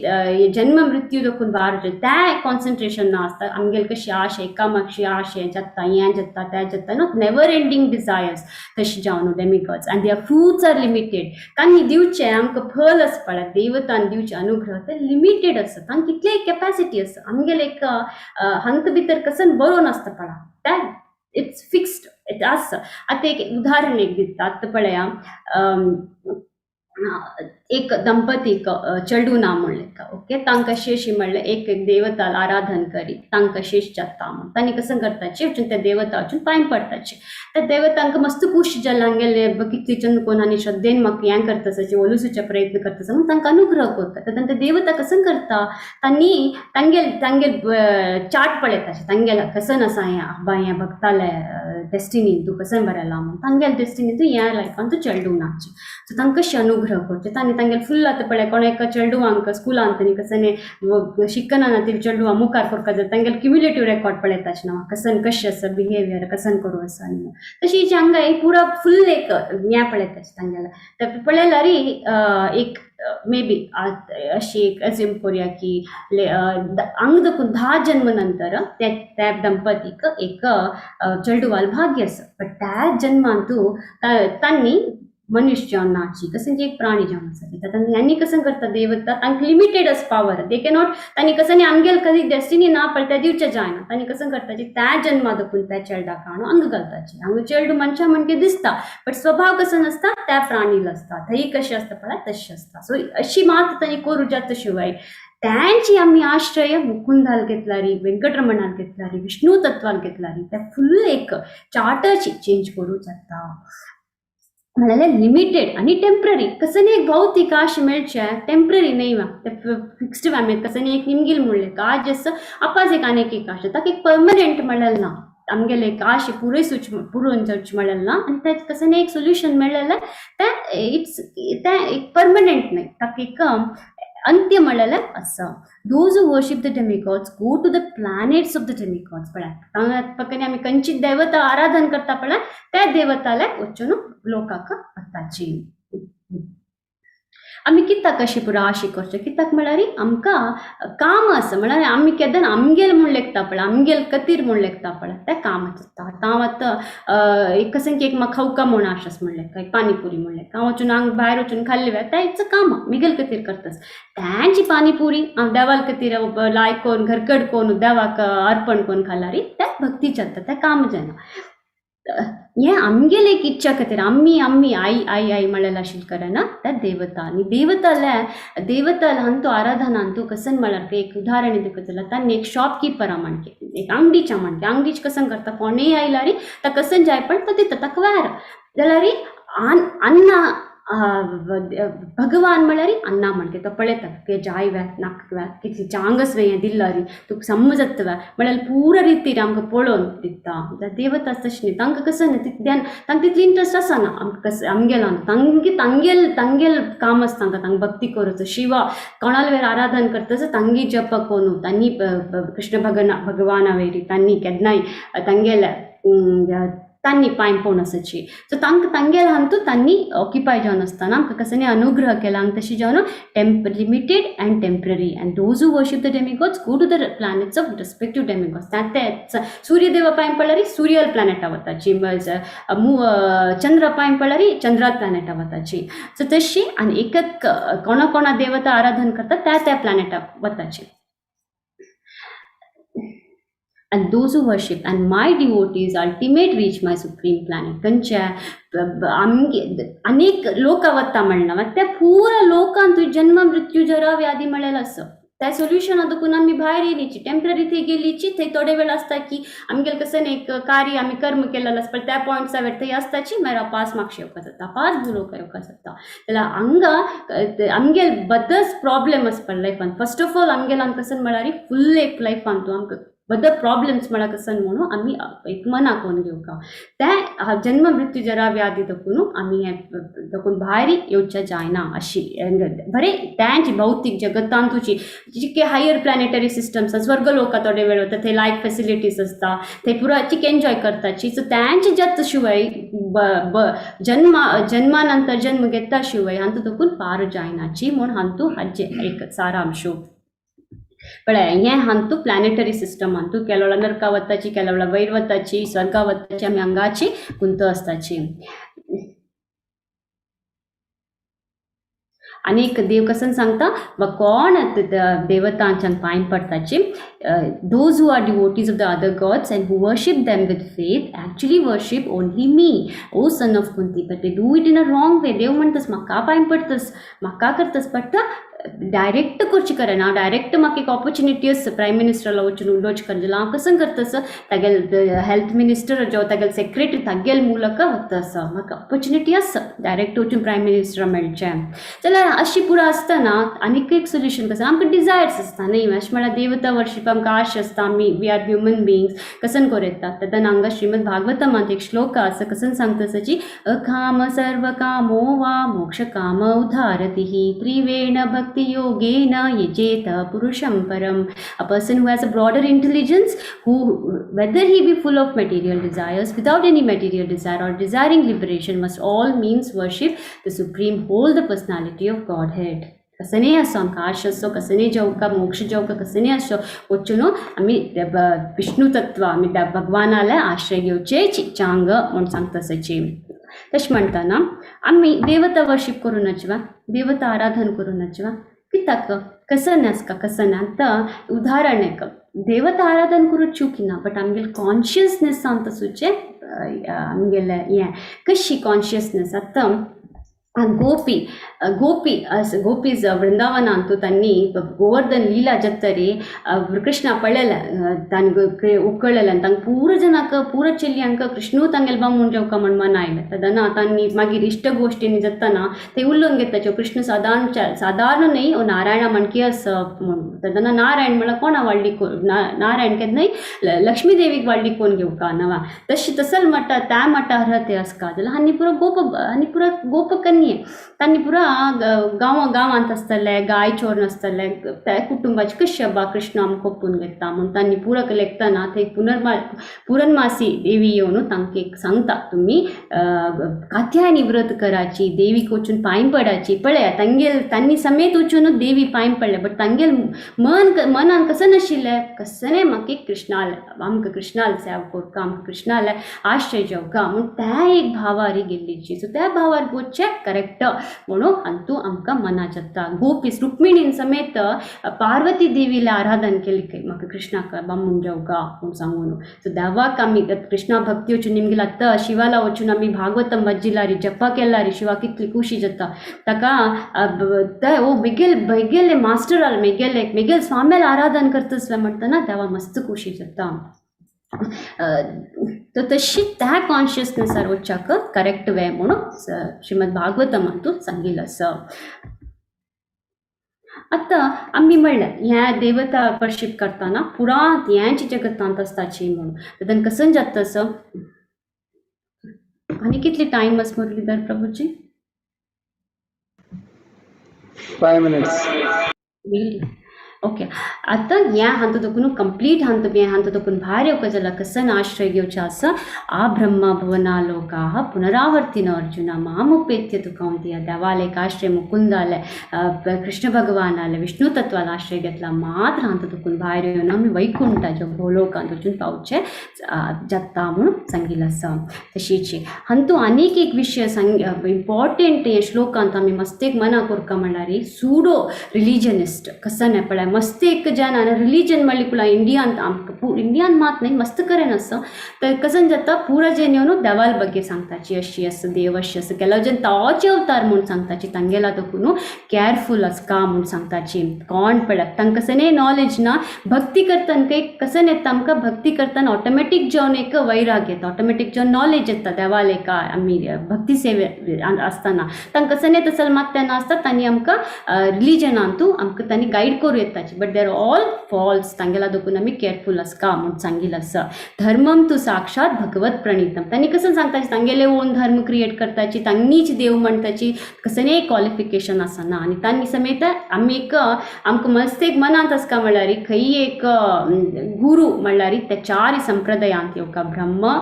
जन्म मृत्यू तकून पार जावचें, तें कॉन्सन्ट्रेशन ना आसता. आमगेले कशी आशा एकामाक्षी आशा जाता, हें जाता तें जाता, not never ending desires तशें जावन demigods. And their fruits are limited. तांणी दिवचें आमकां फल आसा पळय, देवतान दिवचें अनुग्रह ते लिमिटेड आसा. तांकां कितलें कॅपॅसिटी आसा आमगेले एक हंत भितर कसन बरोवन आसता पळय, तें it's fixed आसा. आतां एक उदाहरण एक दिता. आतां पळया, एक दंपतीक चेडूं ना म्हणलें, ओके, तांकां शेष म्हणलें एक एक देवताल आराधन करी तांकां शेष जाता म्हण तांणी कसं करताची वचून त्या देवता वचून पांय पडताची. त्या देवतांक मस्त खुश जालें, हांगेले कितले चंद कोण आनी श्रद्धेन म्हाका हें करता, ओलुसूचे प्रयत्न करता म्हूण तांकां अनुग्रह करता. तेन्ना ते देवता कसं करता, तांणी तांगेल तांगेल चार्ट पळयताचे, तांगेल कसन आसा हें आब्बा हें भक्ताले डेस्टिनी तूं कसन बरयलां म्हूण, तांगेल डेस्टिनी तूं ह्या लायफान तूं चेडूं नाची. सो तांकां कशें अनुग्रह करचें, तांणी तांगेले फुल आतां पळय कोण एका चेडवांक स्कुलांत न्ही कसने शिकना ती चेडवां मुखार करपा जाय, तांगेले क्युमुलेटीव रेकॉर्ड पळयताचे ना कसन कशें आसा बिहेवियर कसन करूं आसा न्ही. तशी हांगा एक पुरा फुल एक हें पळयताचे तांगेलें. ते पळयल्यार एक मे बी अशी एक अज्यूम करुया की हांगा देखून 10 जन्म नंतर त्या त्या दंपतीक एक चेडवाल भाग्य आसा, बट त्या जन्मांतू तांणी मनुष्य जावन नाची कसं एक प्राणी जावन आसा. तांणी कसं करता देवता तांकां लिमिटेड आसा पावर, they cannot तांणी कसं आमगेले कधी डेस्टिनी ना पळय त्या दिवचें जायना. तांणी कसं करताची त्या जन्मा देखून त्या चेडवाक हाडून हांगा घालताची. हांगा चेडू मनशां म्हणके दिसता बट स्वभाव कसो नासता त्या प्राणील आसता, थंय कशें आसता पळय तशें आसता. सो अशी मात तांणी करूं जाता शिवाय त्यांची आमी आश्रय मुकुंदाल घेतलारी, वेंकटरमणाल घेतलारी, विष्णू तत्वाल घेतलारी त्या फुल एक चार्टाची चेंज करूं जाता. म्हणल्यार लिमिटेड आनी टेम्पररी कसं एक भौतिक आश मेळचें टेम्पररी न्हय वा ते फिक्स्ड आमी कसं एक निमगील म्हणलें आज आसा आपाज एक आनी एक आश ताका एक पर्मनंट म्हणलें ना, आमगेले एक आश पुरय सूच पुरोवन जावचें म्हणलें ना आनी तें कसं एक सोल्युशन मेळ्ळें तें it's तें एक पर्मनंट न्हय, ताका एक अंत्य म्हणलेलें आसा. Those who worship the demigods go to the planets of the demigods. पळय पक्कने आमी खंयची देवता आराधन करता पळय त्या देवताले वचून लोकांक वताची. आमी कित्याक अशें पुरो आशे करचें, कित्याक म्हळ्यार आमकां काम आसा, म्हळ्यार आमी केन्ना आमगेल म्हूण लेखता पळय, आमगेल कतीर म्हूण लेखता पळय तें काम आसता. आतां हांव आतां एक कसं की एक म्हाका खावका म्हूण आश आसा म्हणलें, एक पानीपुरी म्हणलें, हांव वचून हांगा भायर वचून खाल्ली तें it's काम मिगेल कतीर करतास. तेंची पानीपुरी हांव देवाल कतीर लाय करून घरकड करून देवाक अर्पण करून खाल्यार तें भक्ती जाता, तें काम जायना. हें आमगेले एक इच्छा खातीर आमी आमी आई आई आई म्हणलें आशिल्लें करना त्या देवता आनी देवताले देवताल हांतू आराधना हांतू कसन म्हळ्यार एक उदाहरण दिवपाक जाल्यार तांणी एक शॉपकिपरा म्हणके एक अंगडीच्या म्हणके अंगडीच कसन करता कोणूय आयल्यार ता कसन जाय पण तो दिता ताका व्यार जाल्यार अन्ना भगवान म्हळ्यार अन्ना म्हणके तो पळयता की जाय व्यात नाक व्यात कितली चांगस हें दिल्ला री तुका समजता व्या म्हळ्यार पुरा रितीर आमकां पळोवन दिता. देवता तशें न्ही, तांकां कसं न्ही तितल्यान तांकां तितली इंट्रस्ट आसना आमकां कसं आमगेलो तांगे तांगेल तांगेल काम आसता तांकां तांकां भक्ती करूचो शिवा कोणाल वेर आराधन करता तांगी जप करून तांणी कृष्ण भगवाना वेरी तांणी केन्नाय तांगेले तांणी पांय पळोवन आसाची. सो तांकां तांगेल हांतू तांणी ऑक्युपाय जावन आसतना आमकां कसनी अनुग्रह केला आमकां तशें जावन limited and temporary. And those who worship the demigods go to the planets of respective demigods. ते सूर्यदेवा पांय पडल्यार सूर्यल प्लॅनेटा वताची, चंद्र पांय पडल्यार चंद्रा प्लॅनेटा वताची. सो तशी आनी एक कोणा कोणा देवता आराधन करता त्या त्या प्लॅनेटा वताची. And those who worship and my devotees ultimate reach my supreme planet. खंयच्या आमगे अनेक लोक वता म्हणला त्या पुरा लोकांत जन्म मृत्यू जरा व्याधी म्हणलेलं आसा. त्या सोल्युशना देखून आमी भायर येयलीची टेम्पररी थंय गेलीची थंय थोडे वेळ आसता की आमगेले कसं एक कार्य आमी कर्म केलेलं आसता पण त्या पॉयंट्सा वेळ थंय आसताची मागीर पास मागशे येवपाक जाता, पास भुलोवपाक येवपाक जाता. जाल्यार हांगा आमगेले बदस प्रॉब्लेम आसता लायफान. फर्स्ट ऑफ ऑल आमगेले आमकां कसं म्हळ्यार फुल एक लायफान तूं आमकां अदर प्रॉब्लम्स म्हळ्यार कसन म्हणून आमी एक मना करून घेवका तें जन्म मृत्यू जरा व्याधी दखून आमी हें दखून भायर येवचें जायना अशी बरें तेंच भौतीक जगतांतूची जितके हायर प्लॅनेटरी सिस्टम्स स्वर्ग लोका थोडे वेळ वता थंय लायफ फेसिलिटीज आसता थंय पुरा चिक एन्जॉय करताची. सो तेंच जात शिवाय जन्मा नंतर जन्म घेता शिवाय हांतू दखून पार जायनाची म्हूण हांतू हाजे एक सारांशो. पळय हें हांतू प्लॅनेटरी सिस्टम हांतू केलोळा नरका वताची केलोळा वयर वताची स्वर्गा वताची आमी हांगाची गुंत आसताची. आनी एक देव कसन सांगता वा कोण देवतांच्यान पांय पडटाची, those who are devotees of the other gods and who worship them with faith actually worship only me, O son of Kunti, but they do it in a wrong way. देव म्हणटस म्हाका पांय पडटस म्हाका करतस बट डायरेक्ट करची करना, direct म्हाका एक opportunity आसा प्रायम मिनिस्टराला वचून उलोवचें कर जाल्यार हांव कसन करतस तागेले हेल्थ मिनिस्टर जो तागेले सेक्रेटरी तागेले मुलक वता आसा म्हाका ऑपॉर्चुनिटी आसा डायरेक्ट वचून प्रायम मिनिस्टरा मेळचें जाल्यार अशी पुरो आसतना आनीक एक सोल्युशन कसो आमकां डिजायर्स आसता न्ही, अशें म्हळ्यार देवता वर्शीप आमकां आश आसता, आमी we are human beings कसन करूं येता. तेन्ना हांगा श्रीमद भागवतमांत एक श्लोक आसा कसन सांगता आसा अकाम सर्व कामो वा मोक्ष काम उदारती त्रिवेण भक्ति योगेन यजेत पुरुषं परम. A person who has a broader intelligence, who whether he be full of material desires, without any material desire or desiring liberation, must all means worship the supreme whole, the personality of Godhead. कसने असो आमकां आश असो कसने जेवका मोक्ष जेवका कसने असो वचून आमी विष्णु तत्व आमी भगवानाले आश्रय घेवचे चांग म्हूण सांगता सची. तशें म्हणटना आमी देवता वर्शीप करूं नाचवा, देवता आराधन करूं नाचवा कित्याक कसन आसका कसन. आतां उदाहरण एक देवता आराधन करूं चुकी ना, बट आमगेले कॉन्शियसनेस आमकां सुचें आमगेलें हें कशी कॉन्शियसनेस. आतां गोपी गोपी गोपीज वृंदावनांतु तांणी गोवर्धन लीला जत्तरी कृष्ण पळयलें तांकां उकळलें तांकां पूरा जनाक पूरा चेल्यांक कृष्णू तांगेले बामूण जेवका म्हण मनायलें. तेन्ना तांणी मागीर इश्ट गोश्टींनी जातना ते उलोवन घेताचे कृष्ण सादारण सादारण न्हय ओ नारायणा म्हणकी आसा म्हूण. तेन्ना नारायण म्हळ्यार कोणा व्हडली नारायण केन्नाय लक्ष्मी देवीक व्हडली कोण घेवका नवा तशें तसल म्हणटा त्या म्हणटा अर्हते आसका जाल्यार आनी पुरो गोप आनी पुरो गोपकन्ये तांणी पुरा गांव गांवांत आसतले गाय चोर नासतले त्या कुटुंबाचे कशें बा कृष्ण आमकां कोपून घेता म्हूण तांणी पुरा लेखतना थंय पुरणमासी देवी येवन तांकां एक सांगता तुमी कात्यायनी व्रत कराची देवीक वचून पांय पडाची. पळया तांगेल तांणी समेत वचून देवी पांय पडले बट तांगेल मन मनान कसं नाशिल्लें कसं म्हाका कृष्णाल आमकां कृष्णाल सेव करका आमकां कृष्णाले आश्रय जेवका म्हूण त्या एक भावारी गेल्लीची. सो त्या भावार वचचें करेक्ट म्हणून अंतू आमकां मना जाता. गोपीस रुक्मिणीन समेत पार्वती देवीला आराधन केली म्हाका कृष्णाक बामूण जेवका म्हूण सांगून. सो देवाक आमी कृष्णा भक्ती वचून निमगेले आतां शिवाला वचून आमी भागवतम वाजिलारी जप्पा केलारी शिवा कितली खुशी जाता ताका ओ मेगेल मेगेले मास्टराल मेगेले मेगेल स्वाम्याला आराधन करतस म्हणटना देवा मस्त खुशी जाता. तो तशी त्या कॉन्शियसनेसार वच्चाक करेक्ट वे म्हणून श्रीमद भागवतमांतू सांगिल्लें आसा. आतां आमी म्हणलें ह्या देवता वर्शीप करतना पुरात ह्याच जगतांत आसताची म्हणून तेन्ना कसन जाता असो आनी कितली टायम आसा मुरलीधर प्रभुजी? 5 minutes. Okay आतां ह्या हांतू देखून कंप्लीट हांतू हें हांतू देखून भायर येवपा जाल्यार कसन आश्रय घेवचें आसा. आ ब्रह्म भुवनालोकाः पुनरावर्तिन अर्जुन मामुपेत्य तु कौन्तेय. देवाले एक आश्रय मुकुंदाले कृष्ण भगवानाले विष्णु तत्वाला आश्रय घेतला मात्र हांतू देखून भायर येवन आमी वैकुंठाच्या गोलोकांत वचून पावचें जाता म्हूण सांगिल्लें आसा. तशीच हांतू आनीक एक विशय सांग इम्पॉर्टंट हे श्लोकांत आमी मस्तेक मना कोरका म्हणल्यार सुडो रिलिजनिस्ट कसन पळय मस्त एक जन रिलीजन म्हणली कुला इंडियांत आमकां इंडियान मात न्हय मस्त करेन आसा तर कसन जाता पुरा जन येवन देवाल ಬಗ್ಗೆ सांगताची अशी आसा देव अशी आसा केलो जन ताचे अवतार म्हूण सांगताची तांगेला देखून केअरफूल आसका म्हूण सांगताची. कोण पळय तांकां कसने नॉलेज ना भक्ती करतना कसन येता आमकां भक्ती करतना ऑटोमॅटीक जेवन एक वैराग येता ऑटोमॅटीक जेवन नॉलेज येता देवाल एका आमी भक्ती सेवे आसतना तांकां कसन येता चल मात तेन्ना आसता तांणी आमकां रिलीजनांतू आमकां तांणी गायड करूं येता म्हणटाची, but they are all false. तांगेला देखून आमी केअरफूल आसका म्हूण सांगिल्लें आसा. धर्मम तू साक्षात भगवत प्रणीतम. तांणी कसं सांगताची तांगेले ओन धर्म क्रिएट करताची, तांणीच देव म्हणटाची, कसलेय क्वॉलिफिकेशन आसना. आनी तांणी समेत आमी एक आमकां मस्त एक मनांत आसका म्हणल्यार खंय एक गुरू म्हणल्यार त्या चार संप्रदायांत येवका, ब्रह्म,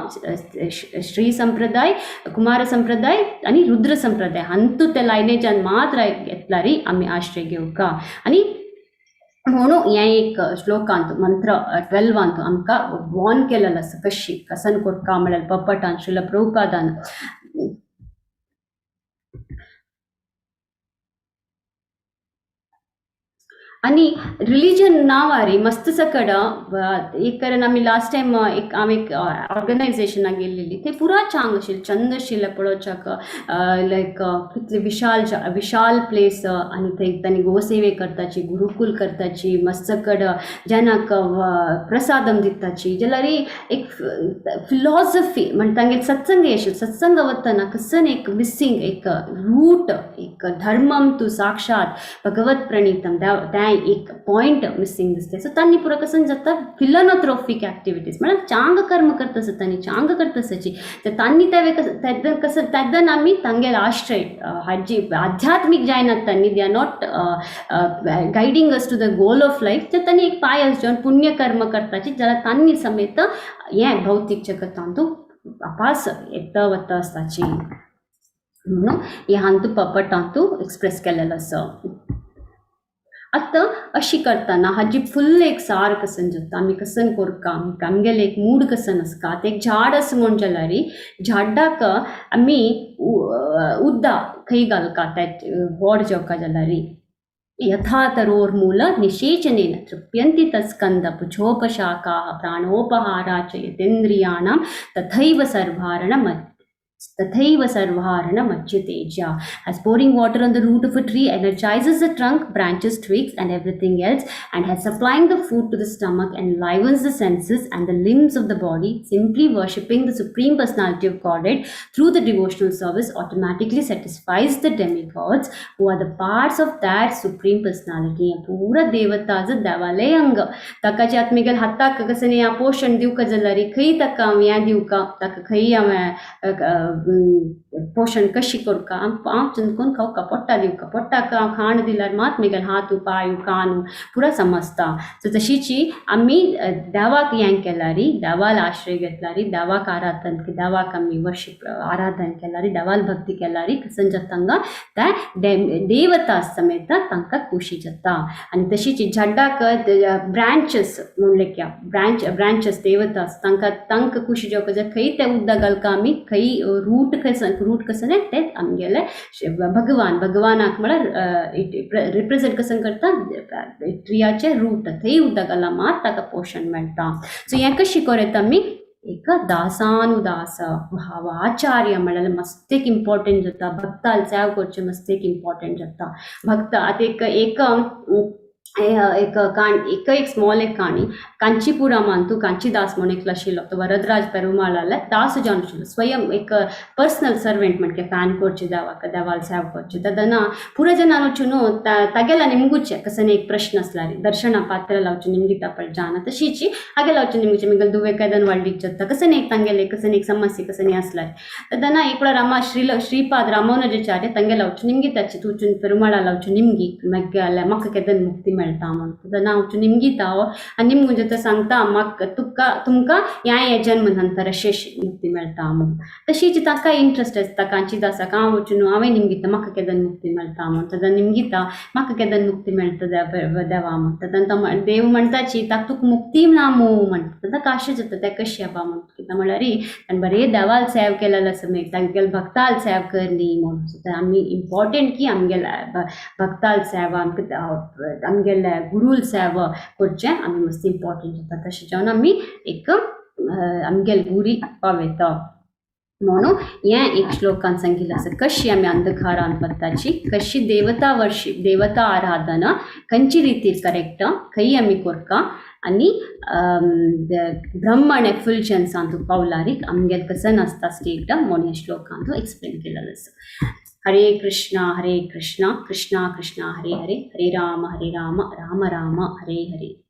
श्री संप्रदाय, कुमार संप्रदाय आनी रुद्र संप्रदाय, हांतू त्या लायनेच्यान मात्र घेतल्यार आमी आश्रय घेवका. आनी म्हणून हें एक श्लोकांत मंत्र 12 आमकां वॉर्न केलेलो आसा कशी कसन कोरका म्हळ्यार पपटान श्रील प्रभुपादान. आनी रिलीजन नांवारी मस्त सकड एक कारण आमी लास्ट टायम एक हांव एक ऑर्गनायजेशनाक गेल्लेली, थंय पुरा चांग आशिल्लें, चंद आशिल्लें पळोवच्याक, लायक कितले विशाल विशाल प्लेस. आनी थंय तांणी गोसेवे करताची, गुरुकूल करताची, मस्त कड जनाक प्रसादम दिताची, जाल्यार एक फिलॉसफी म्हण तांगेले सत्संग आशिल्लो. सत्संग वतना कसन एक मिसींग एक रूट, एक धर्मम तूं साक्षात भगवत प्रणीतम, तें एक पॉयंट मिसींग दिसता. सो तांणी पुरो कसं जाता फिलनोट्रोफीक एक्टिविटीज म्हळ्यार चांग कर्म करता आसता, तांणी चांग करता आसची. तर तांणी तेन्ना कसं तेन्ना आमी तांगेले आश्रय हाजी आध्यात्मीक जायना, तांणी they are not guiding us to the goal of life. तर तांणी एक पाय आसचे पुण्यकर्म करताची, जाल्यार तांणी समेत हें भौतीक जगतांतू अपास येता वता आसताची म्हणून हें हांतू पपटांतू एक्सप्रेस केलेलो आसा. आतां अशी करतना हाजी फुल्ल एक सार कसन जाता, आमी कसन कोरका, आमगेले एक मूड कसन आसता. आतां एक झाड आसा म्हूण जाल्यार झाडाक आमी उदक खंय घालका, तें व्हड जावका जाल्यार यथा तरोर्मूल निषेचनेन तृप्यन्ति तत्स्कन्द पुच्छोपशाखाः प्राणोपहारा च यतेन्द्रियाणां तथैव सर्वारणम तथैव सर्वारणमच्युतेज्या. As pouring water on the root of a tree energizes the trunk, branches, twigs and everything else, and has supplying the food to the stomach enlivens the senses and the limbs of the body, simply worshipping the Supreme Personality of Godhead through the devotional service automatically satisfies the demigods who are the parts of that Supreme Personality. पूरा देवता देवाले अंग ताका जे आतां म्हगेल्या हाताक कसं हें पोशण दिवका जाल्यार खंय ताका हांव हें दिवका, ताका खंय हांवें पोशण कशी करका, हांव चिंतून खावका, पोट्टा दिवका, पोट्टाक हांव खाण दिल्यार मात म्हगेले हात पांय कान पुरा समजता. सो तशीची आमी देवाक हें केल्यार, देवाल आश्रय घेतल्यार, देवाक आराधन, देवाक आमी वर्शिप आराधन केल्यार, देवाल भक्ती केल्यार कसन जाता हांगा त्या देवता समेत तांकां खोशी जाता. आनी तशीच झाडाक ब्रांचेस म्हणले क्या ब्रांचेस देवता तांकां तांकां खोशी जावपाक जाय. खंय ते उदक घालका आमी, खंय रूट कसं रूट कसं ते आमगेले भगवान भगवानाक म्हळ्यार रिप्रेझेंट कसं करता ट्रियाचे रूट, थंय उदक घाला मात ताका पोशण मेळटा. सो हें कशी करता आमी एक दासानुदास भाव आचार्य म्हळ्यार मस्त एक इम्पॉर्टंट जाता. भक्ताल सेव करचें मस्त एक इम्पॉर्टंट जाता. भक्त आतां एक एक एक एक एक स्मॉल एक काणी, कांचीपुरमांतू कांचीदास म्हणून एकलो आशिल्लो, तो वरदराज पेरुमाळाले दास जावन आशिल्लो, स्वयं एक पर्सनल सर्वेंट म्हणके फॅन करचे देवाक, देवाल सेव करचे. तेन्ना पुरा जनान वचून तागेला निमगुचे कसं एक प्रश्न आसल्यार दर्शना पात्र लावचे निमगिता पळ जाना तशीची हागे लावचे निमगुचे मिगल दुवे केदन वाडलीक जाता कसं एक तांगेले कसं एक समस्या कसं आसल्यार तेन्ना एक वेळा रामा श्रीपाद रामानुजाचार्य तांगे लावचे निमगिताची तूं पेरुमाळा लावचे निमगी मागीर म्हाका केदन मुक्ती मेळटा म्हणून. तेन्ना हांव निमगिता आनी निमगून जाता सांगता म्हाका तुका तुमकां ह्या ह्या जन्म नंतर अशें मुक्ती मेळटा म्हणून. तशीच ताका इंट्रस्ट आसता कांचीदासाक, हांव वचून हांवें निमगिता म्हाका केदन मुक्ती मेळटा म्हणून. तेन्ना निमगिता म्हाका केदन मुक्ती मेळटा देवा म्हणून. तेन्ना देव म्हणटाची ताका तुका मुक्ती ना मू म्हणटा. तेन्ना काशें जाता तें कशें आबा म्हणटा, कित्याक म्हणल्यार ताणें बरें देवाल सेव केलेलो आसा मागीर तांगेले भक्ताल सेव करनी म्हणून. आमी इम्पॉर्टंट की आमगेले भक्ताल सेवा आमकां आमगेले गुरूल सेवा करचें आमी मस्त इम्पॉर्टंट जाता. तशें जावन आमी एक आमगेले गुरी पावयता म्हणून हें एक श्लोकान सांगिल्लें आसा. कशी आमी अंधकारान वताची, कशी देवता वर्शिप देवता आराधना खंयची रितीर करेक्ट खंय आमी करका आनी ब्रह्मण एफुल्जन्सांतू पावलारीक आमगेले कसन आसता स्टेट म्हणून ह्या श्लोकांतू एक्सप्लेन केलेलो आसा. Hare Krishna, Hare Krishna, Krishna Krishna, Hare Hare, Hare Rama, Hare Rama, Rama Rama, Hare Hare.